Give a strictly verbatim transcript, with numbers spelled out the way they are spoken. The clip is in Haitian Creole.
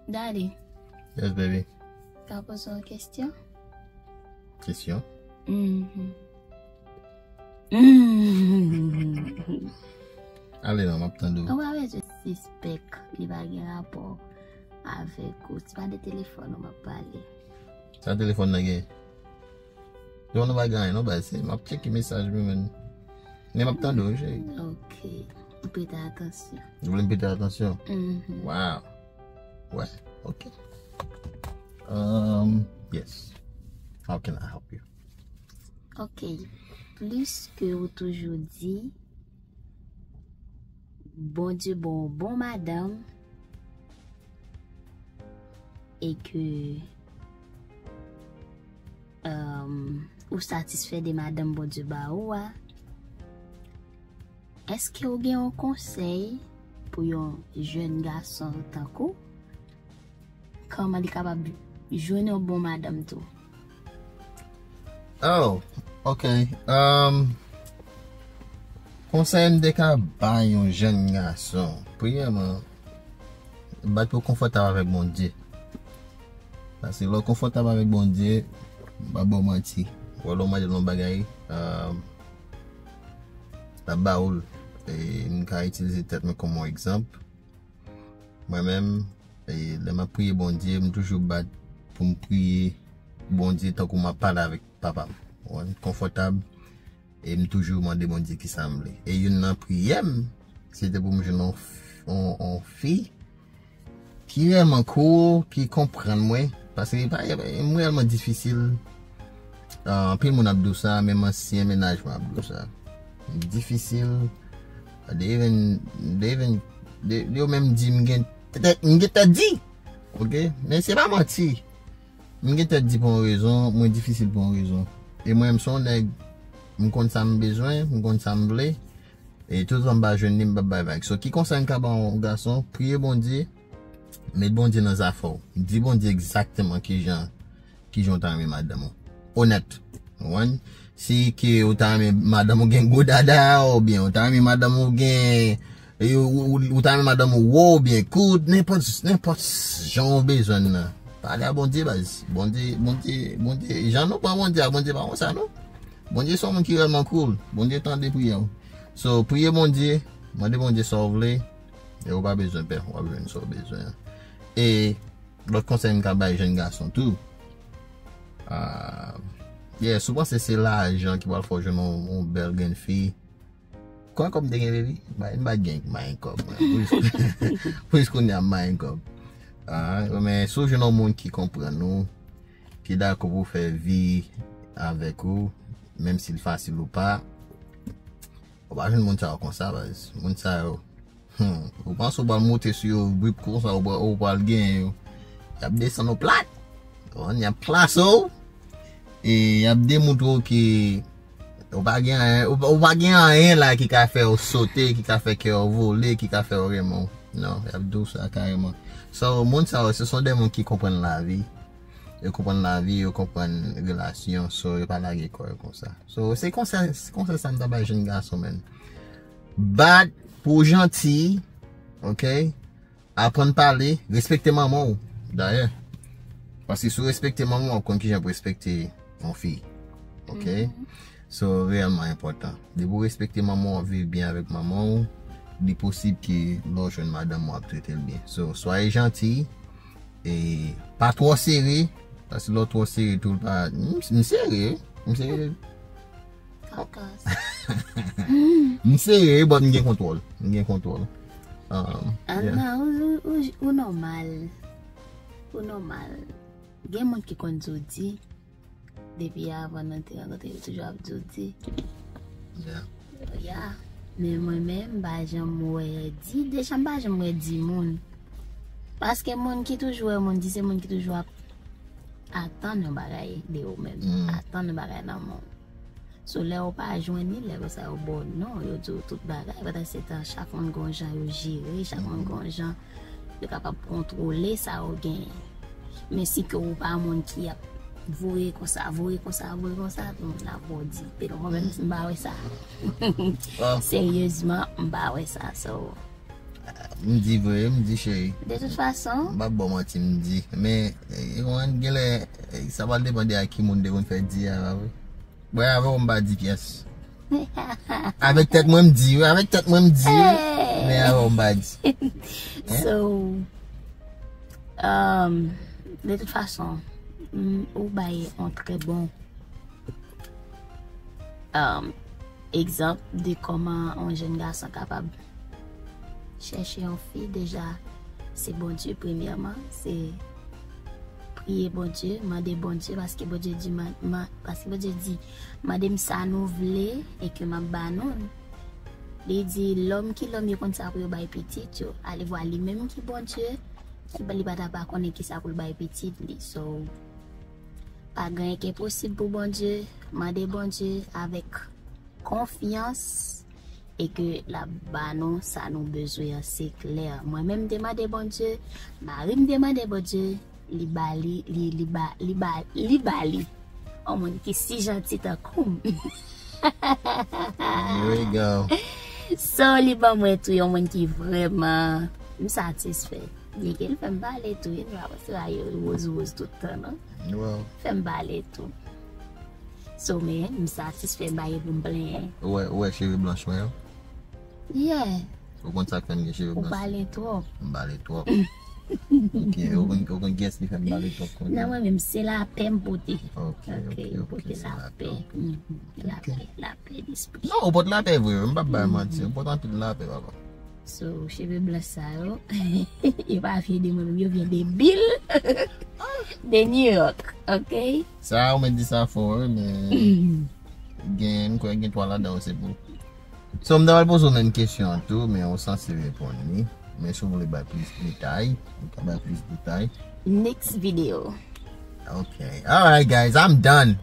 Daddy, Yes, baby. ka poze yon kesyon? Kesyon? Mhm. Mhm. Ale non, m ap tande w. Ou pa bezwen sispèk li pa gen rapò avèk ou. Se pa de telefòn ou m ap pale. Sa telefòn nan gen? Yo, nou pa gen anyen, non, baz. Se, m ap tcheke mesaj mwen, men. Men m ap tande w, cheri. Ok. Ou prete atansyon. Ou vle m prete atansyon? Mhm. Wow. Ouais, ok. Um, yes. How can I help you? Ok. Plis ke ou toujou di, Bondye bon, bon madanm, e ke um, ou satisfè de madanm Bondye ba ou a, èske ou gen yon konsèy pou yon jèn gason tankou? Kòman li kapab jwenn yon bon madanm tou? Oh, ok. Um, konsèy m te ka bay yon jèn gason. Premyèman, bat pou konfòtab avèk Bondye. Paske lè w konfòtab avèk Bondye, m pa ba w manti. Wè, lè w mande l yon bagay, um, l ap ba ou l. E m ka itilize tèt mwen kòm yon egzanp. Mwen menm, e lè m ap priye Bondye, m toujou bat pou m priye Bondye tankou m ap pale avèk papa m. Ou konprann? Konfòtab. E m toujou mande Bondye kisa m vle. E youn nan priyè m, se te pou m jwenn yon f- yon- yon fi ki rèlman cool, ki konprann mwen. Paske pa- m rèlman difisil. Ah, anpil moun ap di w sa, menm ansyen mennaj mwen ap di w sa. M difisil. They even, they even, they- yo menm di m gen tèt, m gen tèt di. Ok? Men se pa manti. M gen tèt di pou yon rezon, mwen difisil pou yon rezon. E mwen, m se yon nèg, m konn sa m bezwen, m konn sa m vle. E toutan m pa jwenn li, m p ap bay vag. So, ki konsèy m ka ba yon gason? Priye Bondye, met Bondye nan zafè w. Di Bondye egzakteman kijan, kijan w ta renmen madanm ou. Onèt. Ou konprann? Si ke ou ta renmen madanm ou gen gwo dada, oubyen ou ta renmen madanm ou gen, e, ou, ou, ou ta renmen madanm ou wo oubyen kout, nenpòt, nenpòt jan ou bezwen l nan. Pale a Bondye, baz. Bondye, Bondye, Bondye, jan nou pran Bondye a, Bondye pa konsa, non. Bondye se yon moun ki rèlman cool. Bondye tande priyè w. So, priye Bondye, mande Bondye sa w vle, e ou pa bezwen pè, w ap jwenn sa w bezwen an. E lòt konsèy m ka bay jèn gason tou, ah, yeah, si w panse se lajan ki pral fè w jwenn yon, yon bèl grenn fi, konbyen kòb m te gen, baby? M pa- m pa t gen mayen kòb, mwen. Pou jis- pou jis kounye a, m mayen kòb. Ah, men si w jwenn yon moun ki konprann ou, ki dakò pou fè vi avèk ou, menm si l fasil ou pa, ou pa jwenn moun sa yo konsa, baz. Moun sa yo, hmm, ou panse ou pral monte sou yo, vip konsa, ou pral- ou pral genyen yo. Y ap desann ou plat. Ou konprann? Y ap klase w. E y ap demontre w ke ou pa gen anyen, ou, ou pa gen anyen la ki ka fè w sote, ki ka fè kè w vole, ki ka fè w renmen w. Non, y ap di w sa kareman. So, moun sa yo, se son de moun ki konprann lavi. Yo konprann lavi, yo konprann relasyon, so yo pa lage kò yo konsa. So, se konsèy, se konsèy sa m ta bay jèn gason, menm. Bat pou w janti, ok? Aprann pale, respekte manman w, dayè. Paske si w respekte manman w, w ap konn kijan pou respekte yon fi. Ok? So, reyèlman enpòtan. Depi w respekte manman w, w ap viv byen avèk manman w, li posib ke lè w jwenn madanm ou, w ap trete l byen. So, swaye janti, e pa twò sere, paske lè w twò sere tou, l pa, m, m sere, m sere. Kakas. M sere, but m gen kontwòl. M gen kontwòl. Um, yeah. Anna, ou, ou, ou, ou nòmal. Ou nòmal. Gen moun ki konn di w di, depi avan nou te rankontre, yo toujou ap di w di. Yeah. Ya. Men mwen menm, m pa janm wè di, deja m pa janm wè di moun. Paske moun ki toujou wè moun di, se moun ki toujou ap atann yon bagay de ou menm. Mm. Atann yon bagay nan men w. So, lè ou pa jwenn li, lè konsa yo ba w non, yo di w tout bagay, pandan se tan, chak moun gon jan yo jere, chak moun gon jan yo kapab kontwole sa yo genyen. Men si ke ou pa moun ki ap voye konsa, voye konsa, voye konsa, tout moun ap ba w di. Te nou mwen menm si m pa wè sa. Ah. Seryezman, m pa wè sa. So, M di vre, m di cheri. De tout fason, M pa ba w manti, m di. Men, e, e, konprann, genlè, e, sa pral depann de ak ki moun te konn fè di a, pa vre? Mwen avè w, m pa di pyès. Avèk tèt mwen, m di, wi. Avèk tèt mwen, m di, wi. Men avè w, m pa di. So, um, de tout fason, m, ou bay yon trè bon um, egzanp de kòman yon jèn gason kapab chèche yon fi. Deja, se Bondye premyèman, se priye Bondye, mande Bondye, paske Bondye di, man, man, paske Bondye di, mande m sa nou vle e ke m ap ba nou l. Li di, lòm ki lòm yo konn sa pou yo bay pitit yo. Alevwa li menm ki Bondye, li pa, li pa ta pa konnen ki sa pou l bay pitit li. So, pa gen anyen ki enposib pou Bondye. Mande Bondye avèk konfyans e ke l ap ba nou sa nou bezwen an, se klè. Mwen menm, m te mande Bondye, mari m te mande Bondye, li ba li, li, li ba, li ba, li ba li. Yon moun ki si janti tankou m. Here we go. So, li ban mwen tou yon moun ki vrèman m satisfè. Byenke l fè m pale tou, wi, m pa panse a yo woz woz tout tan, non. Well, Fè m pale tou. So, men, m satisfè, m pa gen pou m plenyen. ou wè, ou wè cheve blanch mwen yo? Yeah. Ou konn sa k fè m gen cheve Ou blanch? Pale twòp. M pale twòp. Ok, ou konn, ou konn kiyès ki fè m pale twòp konn? Nan mwen menm, se lapè m pote. Ok, ok, Ok, m ok, pote se lapè. lapè. Mhm. Lapè, lapè despri. Non, ou pote lapè vre, m p ap bay manti. Ou pote anpil lapè, papa. So, cheve blanch sa yo, yo pa vyen de mwen menm, yo vyen de Bill, de New York, ok? Sa, ou mèt di sa fò, wi, men gen, m kwè gen twa ladan yo, se pou. So, m ta pral poze w menm kesyon an tou, men ou sanse reponn li. Men si w vle bay plis detay, ou ka bay plis detay. Next video. Ok. Alright, guys, I'm done.